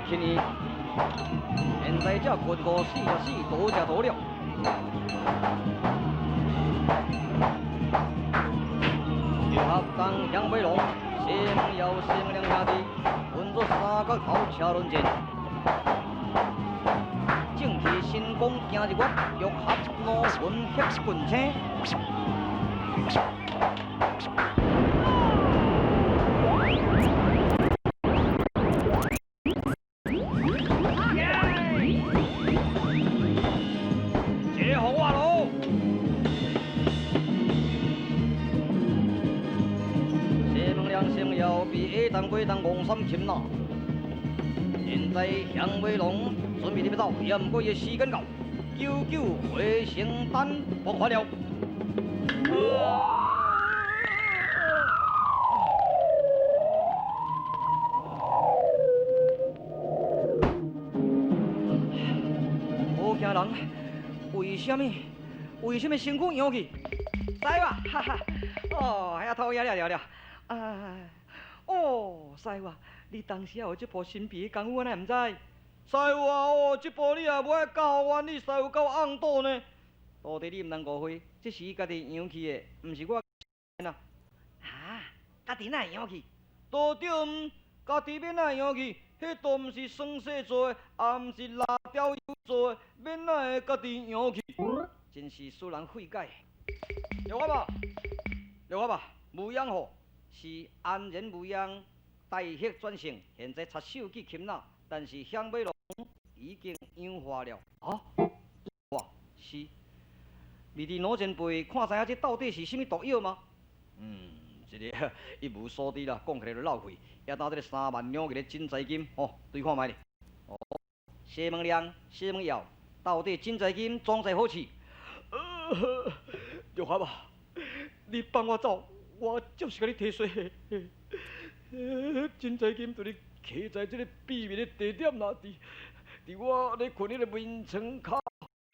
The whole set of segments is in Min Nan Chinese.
轻易。现在才困过44多只多了。玉合当响尾龙，西门耀、西门两兄弟，分作三角头车轮战。正气神功行日月，玉合五魂血棍星。这个予我咯！西门亮、西门耀比下当过当王三擒拿。现在响尾龙准备要走，也毋过伊时间到，九九回升丹爆发了。好惊人！为啥物？为啥物身躯扬去？师傅，哈哈，哦，遐讨厌了了了，啊，哦，师傅，你当时有这部神秘的功夫，我哪毋知？师傅啊，哦，这部你也无爱教我，你师傅教我暗倒呢？徒弟，你毋通误会，这是伊家己扬去的，毋是我啊。啊，家己哪会扬去？都对毋，家己欲哪会扬去？彼都毋是酸雪做的，也毋是辣椒油做的，欲哪会家己扬去？真是使人费解。刘阿爸，刘阿爸，无恙吼，是安然无恙，大获全胜。现在插手去擒拿，但是响尾龙已经氧化了。啊？哇，是。未知老前辈看知影这到底是啥物毒药吗？嗯，这个一无所知啦，讲起来就漏气。也当这个3万两个真财金，吼，对看觅咧。哦，西门亮、西门耀，到底真财金装在何处？玉华吧，你放我走，我就是共你提说。真财金就咧徛在这个秘密的地点啦，伫我咧睏彼个眠床跤，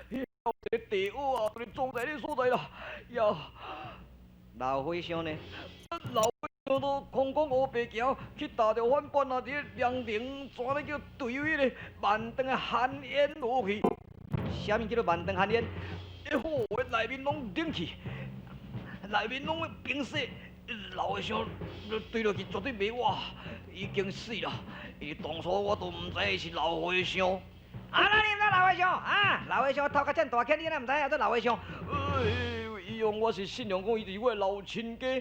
彼个地蚵啊，就咧装在彼个所在啦。呀，老和尚呢？老和尚都空空乌白行，去踏著反叛啊！伫咧凉亭，怎咧叫队友彼个万丈的寒烟落去？啥物叫做万丈寒烟？彼火内面拢冷气，内面拢冰雪，老和尚坠落去绝对袂活，已经死啦！伊当初我都毋知伊是老和尚。啊，那你毋知老和尚啊？老和尚头壳遮大颗，你哪毋知影做老和尚？哎，伊用我是信仰讲伊是我的老亲家。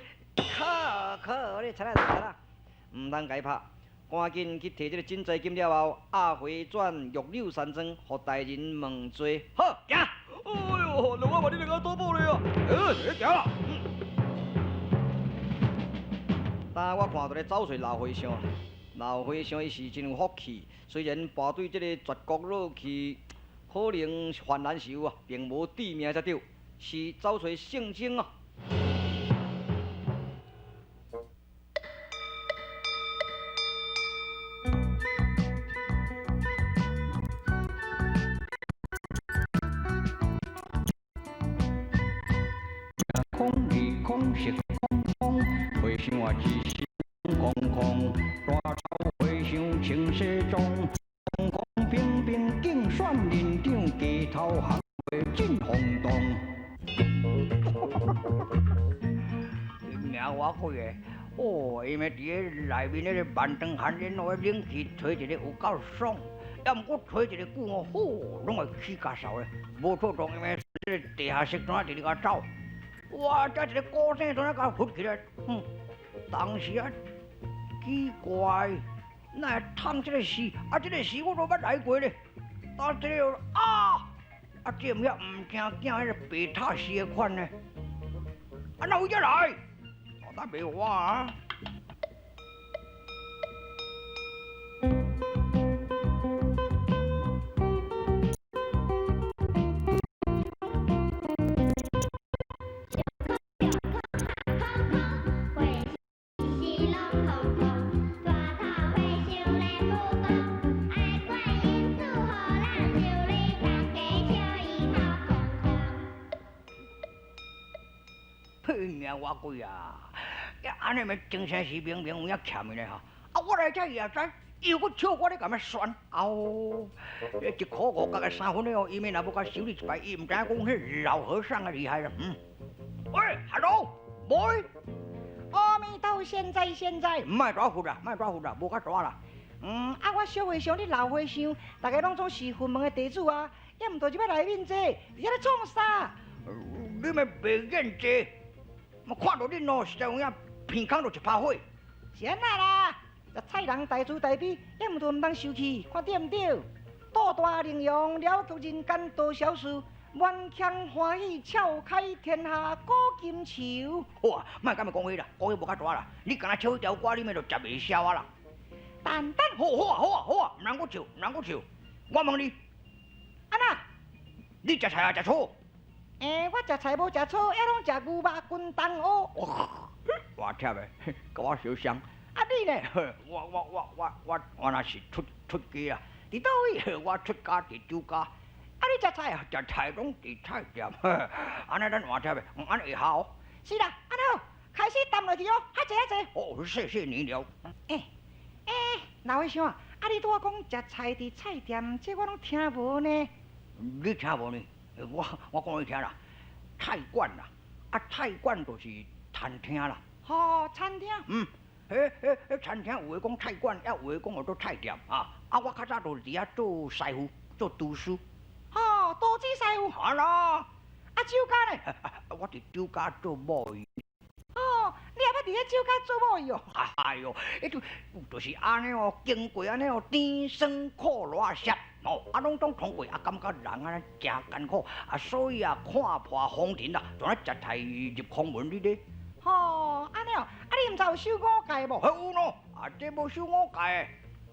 好，好，你出来出来，毋通共伊拍，赶紧去提这个真财金了后，押回转玉柳山庄，予大人问罪。好，行。哎呦，老阿爸，你来甲我赌博咧啊？你行啦。当我看到咧走揣老和尚，老和尚伊是真有福气，虽然跋对这个绝国落去，可能犯难受啊，并无致命才对，是走揣圣僧啊。空二空是空空，和尚啊一身空空，大头和尚穿西装，空空平平竞选连长，街头巷尾真轰动。名偌贵个，哦，伊咪伫咧内面彼个万丈寒烟的冷气吹一个有够爽，抑毋过吹一个久哦，吼，拢会起咳嗽咧，无妥当，因为这个地下室怎伫咧共走？哇！这一个鼓声怎啊共浮起来？哼，当时啊，奇怪，哪会通这个事？啊，这个事我都捌来过咧。啊，这个啊，啊，这毋遐毋惊惊彼个白塔寺的款呢？啊，哪有遮来？我打袂活啊！命偌贵啊！呀，按呢咪精神是明明有影欠伊咧吼。啊，我来遮伊也知，又閣笑我咧共伊酸，哦，一箍五角的三分的哦，伊面若無共收你一擺，伊毋知影講彼老和尚啊厲害啦。嗯，喂，Hello，boy，阿彌陀現在現在，毋愛抓佛啦，莫抓佛啦，無較大啦。嗯，啊，我小和尚你老和尚，逐家攏總是佛門的弟子啊，也毋著入來內面坐，佇遐咧創啥？你咪袂見坐，我看著恁哦，實在有影鼻孔就一拍火。是按那啦？食菜人大慈大悲，也毋著毋通受氣，看對毋對？肚大靈用了卻人間多少事，滿腔歡喜笑開天下古今愁。好啊，莫共伊講彼啦，講彼無較大啦。你敢若唱彼條歌，你咪就食袂消啊啦。等等，好好啊好啊好啊，毋通閣笑，毋通閣笑。我問你，按那？你食菜抑食草？欸，我食菜無食草，也攏食牛肉葷冬蚵。哇，忝的，共我相像。啊，你呢？我我我我我我若是出出家啊，佇佗位？我出家佇酒家。啊，你食菜啊？食菜攏佇菜店。按呢咱換忝的，按呢會效。是啦，按呢好，開始澹落去哦，較濟較濟。哦，謝謝你了。欸欸，老和尚啊，啊你拄仔講食菜佇菜店，這我攏聽無呢。你聽無呢？我我講你聽啦，菜館啦，啊菜館就是餐廳啦。吼，餐廳。嗯。彼彼彼餐廳有的講菜館，也有的講號做菜店啊。啊，我較早就是佇遐做師傅，做廚師。吼，廚子師傅。啊啦。啊，酒家呢？我佇酒家做某伊。哦，你也捌佇咧酒家做某伊哦？哎喲，彼就就是按呢哦，經過按呢哦，甜酸苦辣澀哦，啊，攏總通過，啊，感覺人按呢誠艱苦，啊，所以啊，看破紅塵啦，就按食菜入空門你咧。吼，按呢哦，啊，你毋知有守五戒無？有喏，啊，這無守五戒。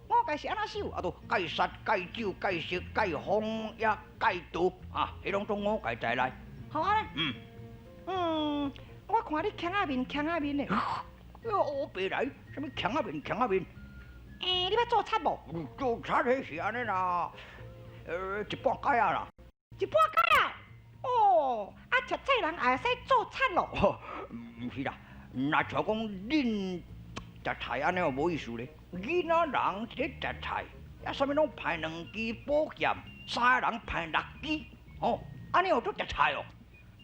五戒是按怎守？啊，都戒殺、戒酒、戒色、戒風，也戒毒，啊，彼攏總五戒在內。好按呢。嗯。嗯，我看你強仔面，強仔面的。烏白來，啥物強仔面，強仔面？欸，你捌做賊無？做賊彼是按呢啦，一半擺仔啦。一半擺仔？哦，啊，食菜人也會使做賊咯？毋是啦，若像講恁食菜按呢有無意思咧。囡仔人佇咧食菜，啊，啥物攏派兩支寶劍，三个人派六支，吼，按呢有做食菜哦。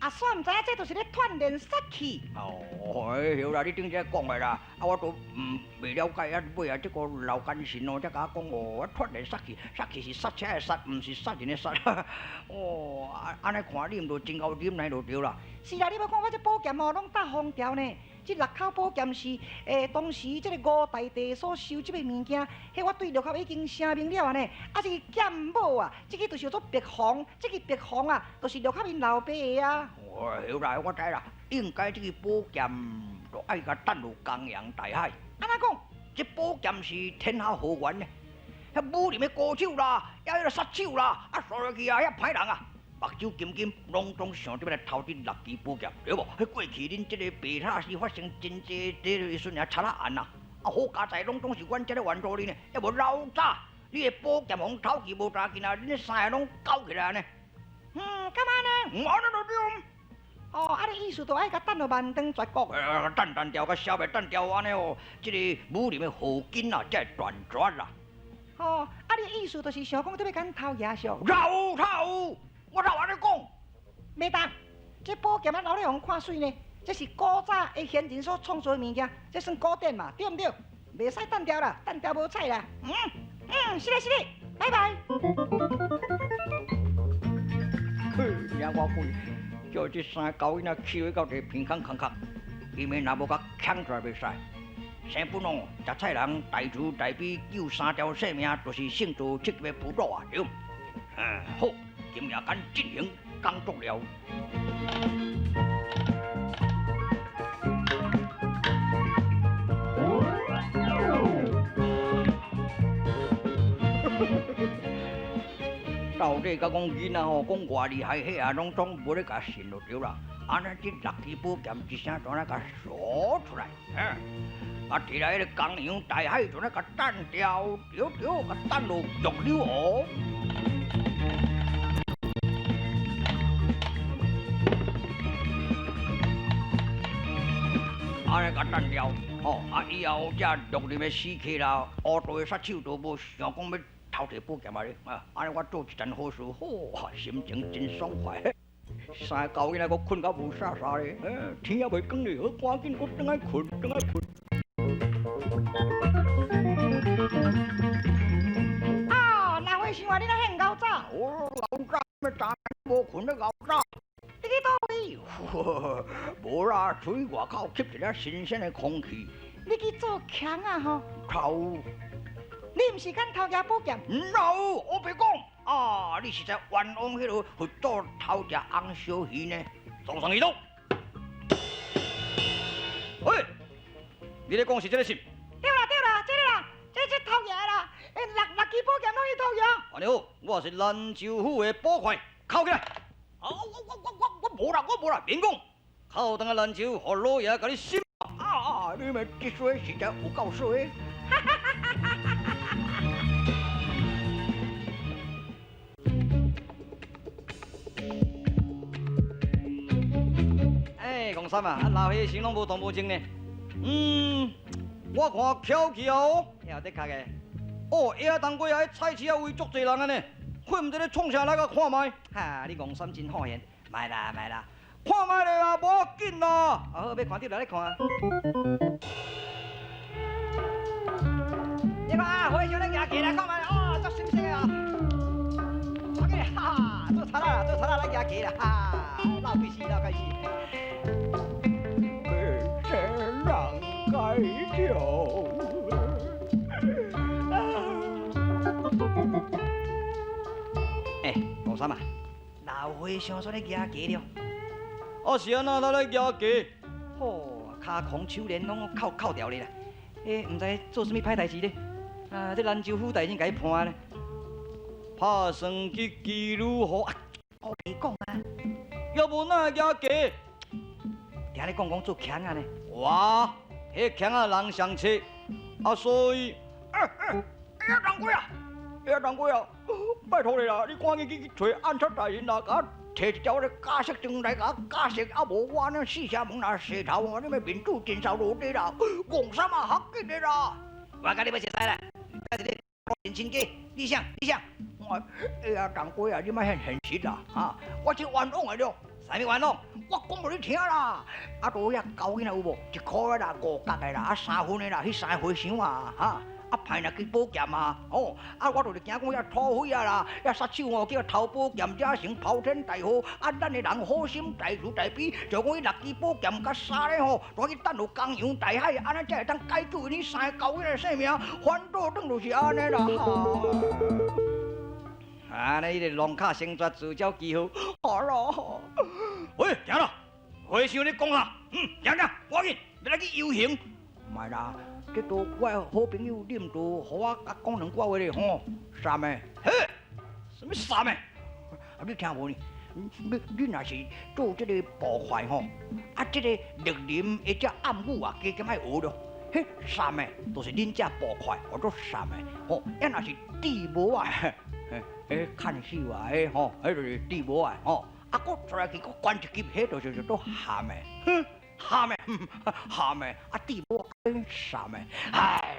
啊，煞毋知影這就是咧鍛鍊殺氣。哦，哎，好啦，你頂次講的啦，啊，我都毋袂了解，啊，尾啊，這個老奸神哦，才共我講哦，我鍛鍊殺氣，殺氣是剎車的剎，毋是殺人的殺。哦，按呢看你毋就真𠢕忍耐就對啦。是啦，你欲看我這寶劍哦，攏貼封條呢。這六口寶劍是當時這個吳大帝所收集的物件，彼我對六合已經聲明了啊呢。啊，這個劍帽啊，這個就是叫做白虹，這個白虹啊，就是六合𪜶老爸的啊。哦，好啦，我知啦，應該這個寶劍就愛共擲入江洋大海。按怎講？這寶劍是天下河源呢，遐武林的高手啦，抑彼个殺手啦，啊，刷落去啊，遐歹人啊。目睭金金，攏總想著欲來偷這六支寶劍，對無？彼過去恁這个白塔寺發生真濟這个時陣啊，賊仔案啊，啊好佳哉，攏總是阮這咧援助恁呢。抑無老早，你的寶劍予偷去無要緊啊，恁三个攏搞起來呢。嗯，敢按呢？按呢就對。哦，啊，你意思就愛共擲予萬丈絕國？擲擲掉，共消滅擲掉按呢哦，這个武林的禍根啊，才會斷絕啦。哦，啊，你意思就是想講，欲共阮偷野相？老頭。我哪有按呢講？袂當，這寶劍啊留咧予人看媠呢。這是古早的先人所創造的物件，這算古典嘛，對毋對？袂使擲掉啦，擲掉無彩啦。嗯嗯，是嘞是嘞，拜拜。嘿，聽我講，叫這三个狗囡仔氣到這鼻孔空空，伊們若無共搶出來袂使。生本哦，食菜人大慈大悲救三條性命，就是勝造七級的浮屠啊，對。嗯，好。今夜間進行工作了。到底佮講囡仔吼，講偌厲害，彼也攏總無咧共信就對啦。按呢，這六支寶劍一聲就按呢共鎖出來，啊，提來彼个江洋大海就按呢共擲掉，對對，共擲落玉柳湖。按呢共擲掉，吼，啊以後這綠林的死客啦，烏道的殺手都無想講欲偷提寶劍啊咧，啊，按呢我做一件好事，好，心情真爽快。三个狗囡仔閣睏甲無沙沙咧，天猶未光咧，好趕緊閣轉來睏，轉來睏。啊，老和尚啊，你哪遐𠢕早？我𠢕早，欲早無睏咧𠢕早。你去佗位？無啦，出去外口吸一下新鮮的空氣。你去做強啊吼？頭。你毋是敢偷攑寶劍？毋有，我白講。啊，你實在冤枉彼个佛祖偷食紅燒魚呢？早上一動。喂，你咧講是這个是？對啦對啦，這个啦，這偷攑啦，六支寶劍攏去偷攑。按呢好，我是蘭州府的捕快，銬起來。啊，我無啦，我無啦，免講，銬轉來蘭州，予老爺共你審。啊啊，你們這說實在有夠衰。哎，王三啊，啊老和尚攏無動無靜呢。嗯，我看巧去啊哦，也的確的。哦，野當歸啊，彼菜市仔位足濟人啊呢，彼毋知咧創啥來共看覓。哈，你戇三真好閒，莫啦莫啦，看覓咧啦，無要緊啦。啊好，欲看就來咧看。你看啊，和尚咧舉起來看覓，哦，足新鮮啊！我給你，哈哈，做賊啦，做賊啦，來舉起啦，哈，鬧開始，鬧開始。被人改掉。欸，吴三啊，老和尚煞咧举鸡了。啊是按怎咱咧举鸡？吼，跤空手链攏扣扣掉咧啦。欸，毋知做啥物歹代志咧？啊，這蘭州府大人共伊判咧，拍算去妓女予。我袂講啊，猶無哪會舉雞？聽你講講做強仔呢？哇，彼強仔人上冊，啊所以，欸欸，欸，人鬼啊，欸，人鬼啊，拜託你啦，你趕緊去揣按察大人啦，共我提一條个假釋狀來，共我假釋，啊無我按呢四城門若洗頭，你欲面子真受落地啦，戇三啊，較緊的啦。我共你欲熟似啦，一个真親家，你想你想，我哎呀，人鬼啊，你莫遐現實啦，哈！我是冤枉的了，啥物冤枉？我講予你聽啦，啊，都遐狗囡仔有無？一箍的啦，五角的啦，啊三分的啦，彼三个和尚啊，哈！啊派若支寶劍啊，吼！啊，我就是驚講遐土匪啊啦，遐殺手哦，叫偷寶劍，惹成拋天大禍。啊，咱的人好心大慈大悲，就講彼六支寶劍佮衫咧吼，帶去擲落江洋大海，按呢才會當解救𪜶三个狗囡仔的性命。反倒轉就是按呢啦。按呢，彼个龍卡生絕自招記號。好啦，喂，行啦，和尚你講啥？嗯，行行，趕緊，欲來去遊行。莫啦，這都我的好朋友林道，予我共講兩句話咧吼。三个，嘿，啥物三个？啊，你聽無呢？你若是做這个捕快吼，啊，這个綠林的這暗語啊，加減愛學著。彼三个就是恁這捕快，叫做三个吼。啊，若是智無啊，彼看守啊，彼吼，彼就是智無啊，吼。啊，閣出來去閣懸一級，彼就是叫做鹹的，哼，鹹的，鹹的，啊，智無三个，唉，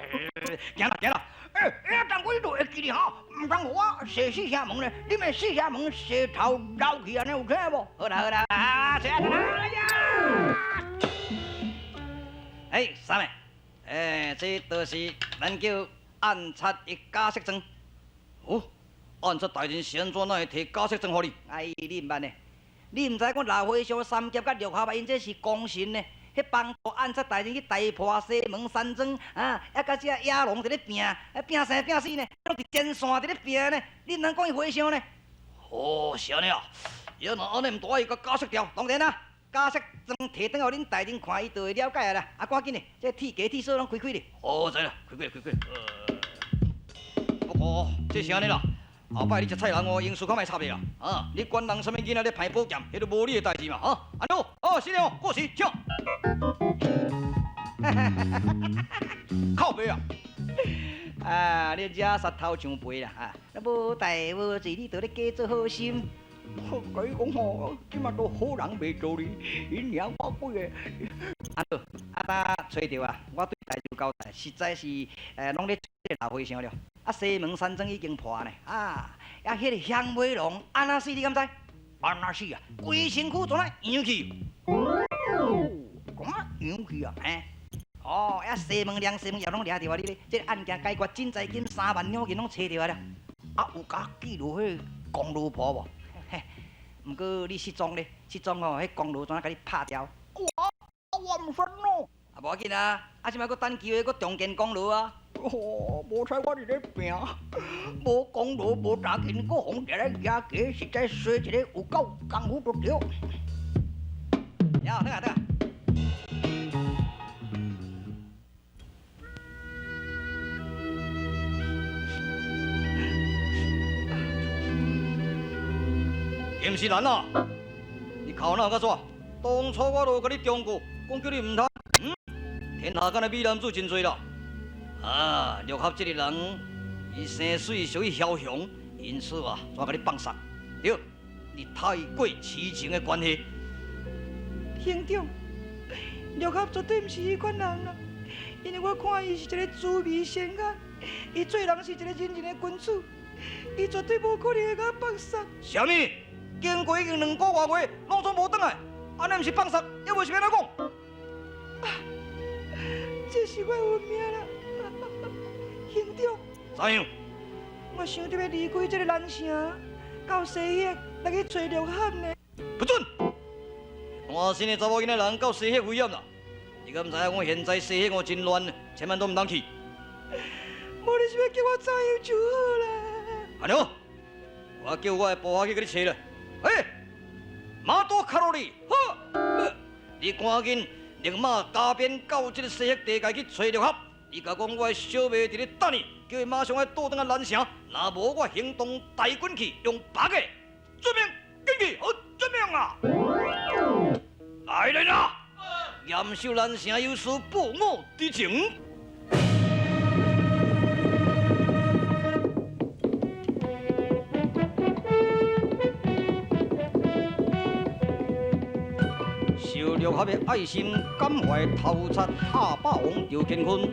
行啦行啦，欸欸，但我你都會記得吼，毋通予我踅四城門咧，你欲四城門踅頭流去按呢有聽無？好啦好啦，啊，踅啊呀！欸，三个，欸，這就是咱叫按察的假釋狀。哦，按察大人是按怎，哪會提假釋狀予你？哎，你毋捌呢？你毋知講老和尚三俠佮六合啊，𪜶這是功臣呢。彼幫助按察大人去大破西門山莊，啊，猶佮這野狼佇咧拚，啊，拚生拚死呢，攏佇前線佇咧拚呢。你毋通講伊和尚呢？哦，是按呢啊，伊若按呢毋大愛共假釋掉，當然啦，假釋狀提轉予恁大人看，伊就會了解啊啦。啊，趕緊的，這鐵枷鐵鎖攏開開咧。哦，知啦，開開開開。不過這是按呢啦。後擺你食菜人哦，閒事較莫插咧啦。啊，你管人啥物囡仔咧歹寶劍，彼都無你的代誌嘛。哈，按呢好，哦，是了，過時，請。靠北啊！啊，你惹舌頭上肥啦！啊，無代無誌，你就咧假做好心。我共你講吼，這馬都好人袂做哩，𪜶娘我幾个。啊好，啊呾揣著啊，我對代志有交代，實在是攏咧這個老和尚了。啊，西門山莊已經破呢，啊，啊，彼個響尾龍按怎死？你敢知？按怎死啊？規身軀怎啊揚去？哦，怎啊揚去啊？嘿，哦，啊，西門良、西門葉攏掠著啊！你咧，這個案件解決，賑災金3萬兩銀攏揣著啊了。啊，有共記錄彼個功勞簿無？嘿，毋過你失蹤咧，失蹤吼，彼功勞怎啊共你拍掉？我我毋信咯。啊，無要緊啊，啊，這擺閣等機會，閣重建功勞啊！哦，無彩我佇咧拼，無功勞無查金，閣予掠來舉家，實在衰一個有夠功夫都對。呀，轉來轉來。金世蘭啊，你哭鬧甲怎？當初我都共你忠告，講叫你毋通。嗯，天下間的美男子真濟啦。啊，六合這个人，伊生水屬於梟雄，因此啊，怎共你放殺？對，你太過痴情的關係。兄長，六合絕對毋是彼款人啦，因為我看伊是一個慈眉善眼，伊做人是一個仁義的君子，伊絕對無可能會共我放殺。啥物？經過已經兩個外月，攏總無轉來，按呢毋是放殺，猶無是欲按怎講？啊，這是我的運命啦！兄長，怎樣？我想著欲離開這个南城，到西域來去揣六合呢。不准！單身的查某囡仔人到西域危險啦！你敢毋知影講現在西域哦真亂，千萬都毋通去。無你是欲叫我怎樣就好啦？按呢好，我叫我的部下去共你揣啦。欸，馬多卡路里，好，你趕緊立馬加鞭到這个西域地界去揣六合。你共講我的小妹佇咧等你，叫伊馬上愛倒轉來南城，若無我行動大軍去用白的，遵命，緊去，好，遵命啊！來人啊！嚴守南城有事報我知情。受六合的愛心感懷，頭賊鴨霸王趙乾坤，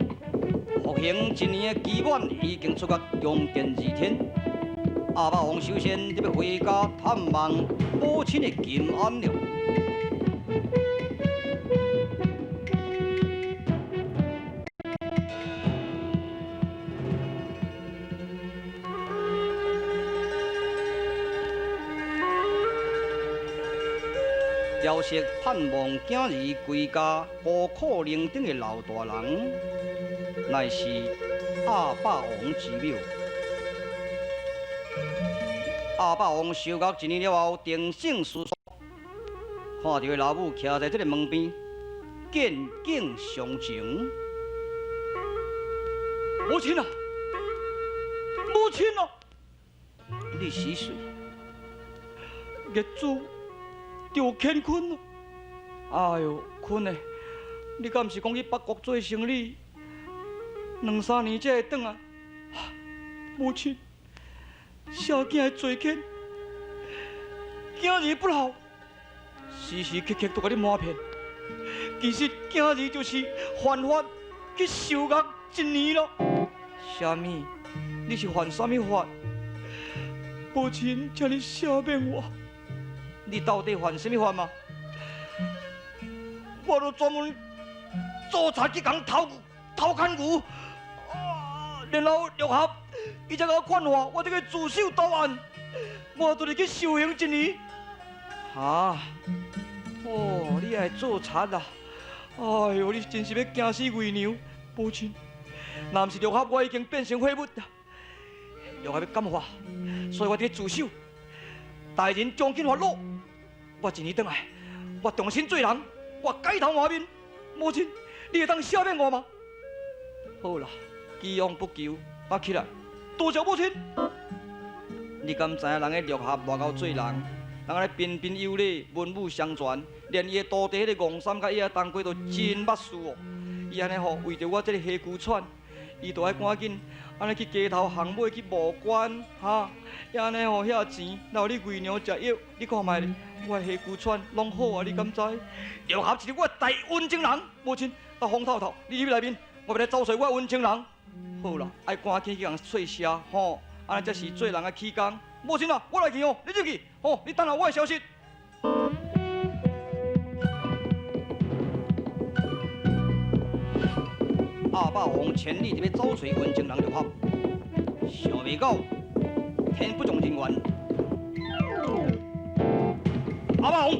服刑一年的期滿已經出獄，重見二天。鴨霸王首先得欲回家探望母親的金安了。消息盼望囝兒歸家，孤苦伶仃的老大人，乃是鴨霸王之母。鴨霸王受獄一年了後，定性思索，看著伊老母徛在這个門邊，見景傷情。母親啊，母親啊，你是誰？業主。趙乾坤啊！哎喲，坤欸，你敢毋是講去北國做生理，兩三年才會轉來？母親，小囝的罪愆，囝兒不老，時時刻刻都共你瞞騙。其實囝兒就是犯法去受獄一年咯。啥物？你是犯啥物法？母親，請你赦免我。你到底犯啥物法嘛？我都專門做賊去共偷偷牽牛，啊，然後六合，伊才共我勸化，我這個自首投案，我就是去受刑一年。哈？哦，你愛做賊啊？哎喲，你真是欲驚死為娘，母親，若毋是六合，我已經變成廢物。六合欲感化，所以我佇咧自首。大人將緊發怒，我一年轉來，我重新做人，我改頭換面。母親，你會當赦免我嗎？好啦，既往不咎，我起來，多謝母親。你敢知影人咧六合偌𠢕做人？人按呢彬彬有禮，文武雙全，連伊的徒弟彼个戇三佮伊仔當歸都真捌事哦。伊按呢吼，為著我這个黑龜喘，伊就愛趕緊按呢去街頭巷尾去募捐，哈，按呢吼遐錢，留你為娘食藥，你看覓咧，我的下龜喘攏好啊，你敢知？六合是我大恩情人，母親，啊風透透，你入去內面，我欲來走揣我溫情人。好啦，愛趕緊去共揣寫吼，按呢才是做人的起工。母親啊，我來去哦，你入去，吼，你等下我的消息。鴨霸王千里佇欲走揣溫情人綠俠，想袂到天不從人願。鴨霸王，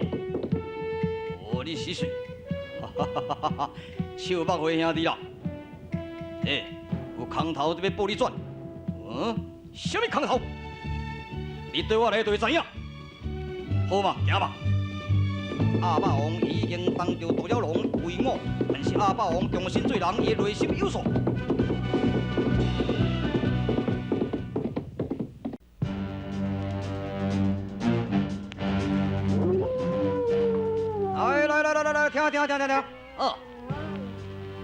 哦，你是誰？哈哈哈哈哈！笑目花兄弟啦，欸，有空頭佇欲報你轉，嗯，啥物空頭？你對我來就會知影。好嘛，行吧。鴨霸王已經當著毒鳥龍為伍，但是鴨霸王忠心做人，伊的內心有數。來來來來來來，聽聽聽聽聽，哦，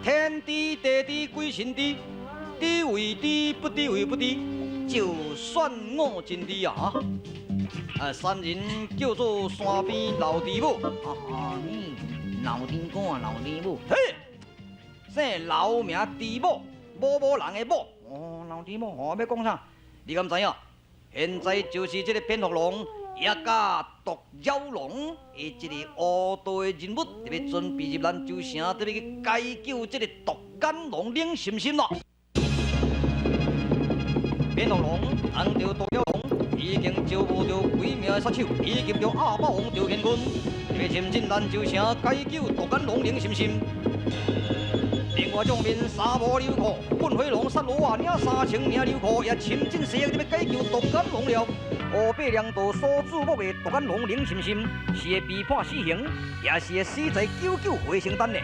天知地知鬼神知，知為知不知為不知，就算我真知啊！啊，山人叫做山邊老豬母。啊，你老豬公啊，老豬母。嘿，姓老名豬母，某某人的某。哦，老豬母，哦，欲講啥？你敢知影？現在就是這个蝙蝠龍，也佮毒鳥龍，伊這個烏道的人物，佇欲準備入蘭州城，佇欲去解救這个獨眼龍冷心心咯。蝙蝠龍當著毒鳥龍，已經招募著幾名殺手，以及著鴨霸王趙天坤，欲深進蘭州城解救獨眼龍冷心心。另外將面三無流庫，噴火龍殺羅啊，領3000名流庫，也深進西域欲解救獨眼龍了。烏白兩道所注目的獨眼龍冷心心，是會被判死刑，也是會死在九九回生丹呢。